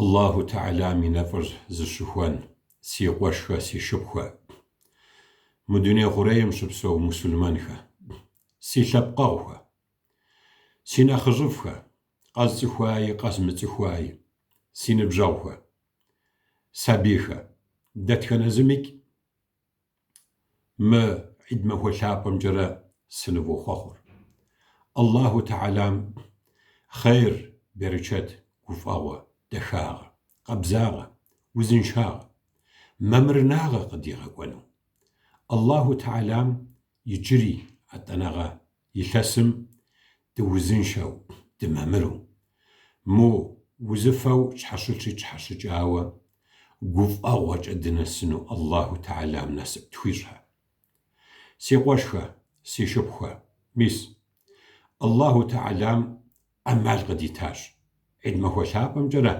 Аллаху Тэхьэлам и нэфӏыр зыщыхуэн, си къуэшхэ, си шыпхъухэ, мы дуней хъурейм щыпсэу мусульмэнхэ, си лъэпкъэгъухэ, си нэхъыжьыфӏхэ, къэзцӏыхуаи, къэзмыцӏыхуаи, си ныбжьэгъухэ, сабийхэ, дэтхэнэ зымикӏ Мы Гьид махуэ лъапӏэмкӏэрэ сынывохъуэхъур. Аллаху Тэхьэлам хъейр, берычэт, гуфӏэгъуэ, дахагъэ, къабзагъэ, узыншагъэ, мамырынагъэ къыдигъэкӏуэну. Аллаху Тэхьэлам иджыри атӏэнэгъэ илъэсым дыузыншэу, дымамыру, мо узыфэу тщхьэщылъри тщхьэщыкӏауэ, гуфӏэгъуэкӏэ дынэсыну Аллаху Тэхьэлам насып тхуищӏхэ. Си къуэшхэ, си шыпхъухэ, мис, Аллаху Тэхьэлам ӏэмал къыдитащ Гьид махуэ лъапӏэмкӏэрэ,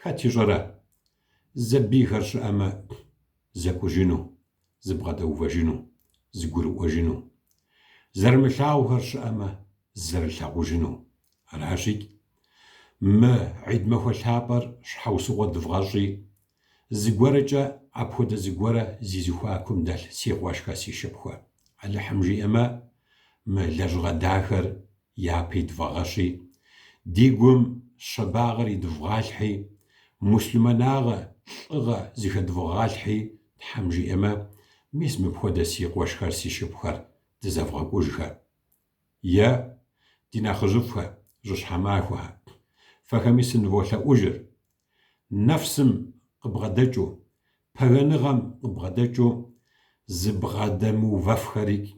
хэт ищӏэрэ, зэбийхэр щыӏэмэ, зэкӏужыну, зыбгъэдэувэжыну, зыгурыӏуэжыну. Зэрымылъагъухэр щыӏэмэ, зэрылъагъужыну. Аращикӏ, мы Гьид махуэ лъапӏэр щхьэусыгъуэ дывгъэщӏи, зыгуэрэкӏэ апхуэдэ зыгуэрэ зи зэхуакум дэлъ си къуэшхэ, си шыпхъухэ. Алыхьым жиӏэмэ, мы лэжьыгъэ дахэр япэ идвгъэгъэщи, ди гум щабагъэр идывгъалъхьи, муслъымэнагъэ, лӏыгъэ зыхэдвгъалъхьи, Тхьэм жиӏэмэ, мис мыпхуэдэ си къуэшхэр, си шыпхъухэр дызэвгъэкӏужхэ. Е, ди нэхъыжьыфӏхэ, жьыщхьэмахуэхэ, фэхэми сыныволъэӏужыр, нэфсым къыбгъэдэкӏыу, пэгэныгъэм къыбгъэдэкӏыу зыбгъэдэмыувэфхэрикӏ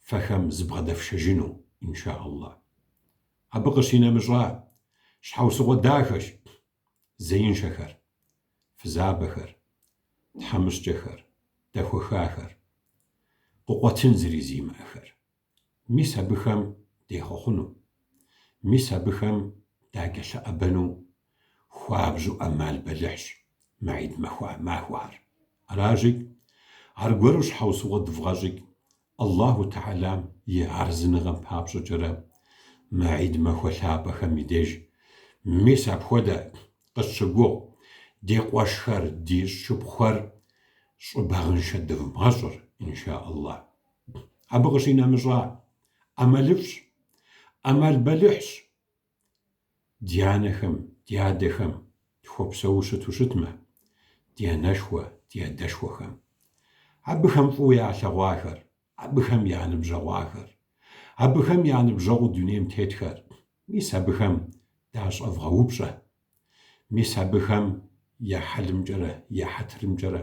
фэхэм зыбгъэдэфшэжыну, инша Аллах. Абы къыщинэмыщӏа, щхьэусыгъуэ дахэщ зеиншэхэр, фызабэхэр, тхьэмыщкӏэхэр, дэхуэхахэр, къыкъуэтын зыри зимыӏэхэр. Мис абыхэм дехъуэхъуну, мис абыхэм дакӏэлъыӏэбэну хуабжьу ӏэмал бэлыхьщ мы гьид махуэхэр. Аращикӏ, аргуэру щхьэусыгъуэ дывгъэщӏикӏ Аллаху Тэхьэлам и арэзыныгъэм папщӏэкӏэрэ мы гьид махуэ лъапӏэхэм и деж мис апхуэдэ къытщыгугъ ди къуэшхэр, ди шыпхъухэр щӏыбагъыншэ дывмыгъэщӏыр, инша Аллах. Абы къыщинэмыщӏа, ӏэмалыфӏщ, ӏэмал бэлыхьщ Ди анэхэм, ди адэхэм тхуэпсэуу щыту щытмэ, ди анэшхуэ, ди адэшхуэхэм, абыхэм фӏыуэ ялъэгъуахэр, абыхэм я ныбжьэгъуахэр, абыхэм я ныбжьэгъуу дунейм тетхэр, мис абыхэм дащӏэвгъэупщӏэ, мис абыхэм я хьэлымкӏэрэ, я хьэтырымкӏэрэ,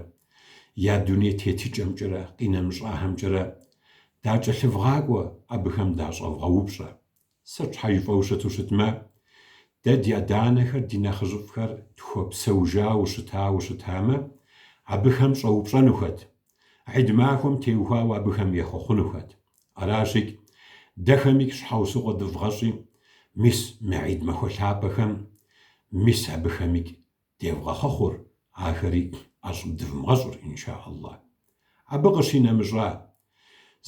я дуней тетыкӏэмкӏэрэ, къинэмыщӏахэмкӏэрэ дакӏэлъывгъакӏуэ, абыхэм дащӏэвгъэупщӏэ. Сыт щхьэ жыфӏэу щыту щытмэ, дэ ди адэ-анэхэр, ди нэхъыжьыфӏхэр тхуэпсэужауэ щытауэ щытамэ, абыхэм щӏэупщӏэнухэт, гьид махуэм теухуауэ абыхэм ехъуэхъунухэт. Аращикӏ, дэхэмикӏ щхьэусыгъуэ дывгъэщӏи, мис мы гьид махуэ лъапӏэхэм, мис абыхэмикӏ девгъэхъуэхъур, ахэри ӏэщӏыб дывмыгъэщӏыр, инша Аллах. Абы къыщинэмыщӏа,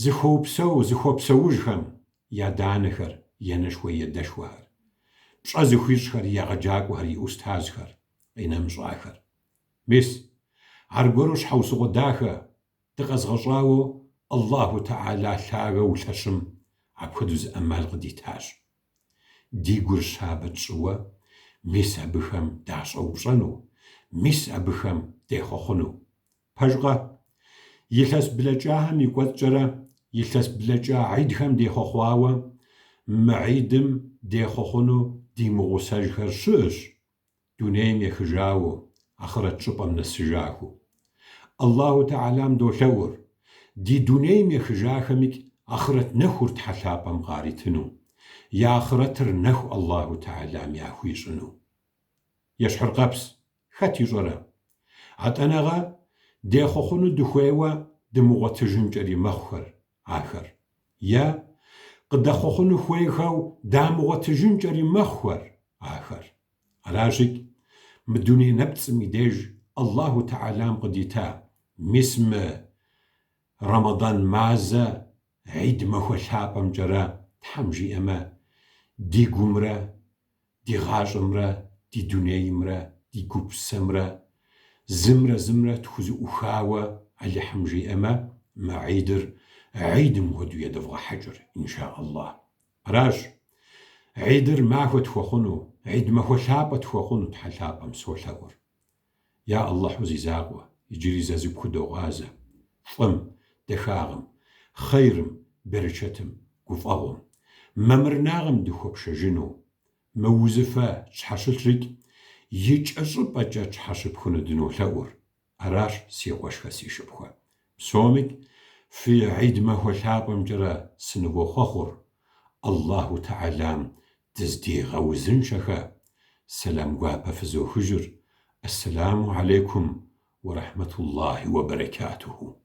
зыхуэупсэу, зыхуэпсэужхэм и адэ-анэхэр, и анэшхуэ, и адэшхуэхэр, пщӏэ зыхуищӏхэр, и егъэджакӏуэхэр, и ӏустазхэр, къинэмыщӏахэр. Мис, аргуэру щхьэусыгъуэ дахэ дыкъэзгъэщӏауэ Аллаху Тэхьэла лъагэу лъэщым апхуэдэу зы ӏэмал къыдитащ. Ди гур щабэ тщӏыуэ, мис абыхэм дащӏэупщӏэну, мис абыхэм дехъуэхъуну. Пэжкъэ? Илъэс блэкӏахэм и кӏуэцӏкӏэрэ илъэс блэкӏа гьидхэм дехъуэхъуауэ, мы гьидым дехъуэхъуну димыгъусэжхэр щыӏэщ, дунейм ехыжауэ, ахърэт щӏыпӏэм нэсыжахэу. Аллаху Тэхьэлам долъэӏур, ди дунейм ехыжахэмикӏ ахърэт нэхур Тхьэ лъапӏэм къаритыну, я ахърэтыр нэху Аллаху Тэхьэлам яхуищӏыну. Ещхьыркъэпс, хэт ищӏэрэ? Атӏэнэгъэ, дехъуэхъуну дыхуейуэ дымыгъуэтыжынкӏэри мэхъухэр ахэр. Е къыдэхъуэхъуну хуейхэу дамыгъуэтыжынкӏэри мэхъухэр ахэр. Аращикӏ, мы дуней нэпцӏым и деж Аллаху Тэхьэлам къыдита мис мы Рэмэдан мазэ гьид махуэ лъапӏэмкӏэрэ, Тхьэм жиӏэмэ, ди гумрэ ди гъащӏэмрэ. ди дунеймрэ ди гупсэмрэ зымрэ зымрэ тхузэӏухауэ Алыхьым жиӏэмэ, мы гьидыр гьидым хуэдэу едывгъэхьэкӏыр, инша Аллах. Аращ, гьидыр махуэ тхуэхъуну, гьид махуэ лъапӏэ тхуэхъуну Тхьэ лъапӏэм солъэӏур. Я Аллахьу зи закъуэ, иджыри зэ зыпхудогъазэ, фӏым, дахагъым, хъейрым, берычэтым, гуфӏэгъуэм, мамырнагъэм дыхуэпшэжыну, мы узыфэ тщхьэщылърикӏ икӏэщӏыпӏэкӏэ тщхьэщыпхыну дынолъэӏур. Аращ, си къуэшхэ, си шыпхъухэ. Псомикӏ фи гьид махуэ лъапӏэмкӏэрэ сынывохъуэхъур, Аллаху Тэхьэлам дыздигъэузыншэхэ, сэлам гуапэ фызохыжыр. Ассэламу алейкум уэ рахьмэтуллахи уэ бэрэкатуху.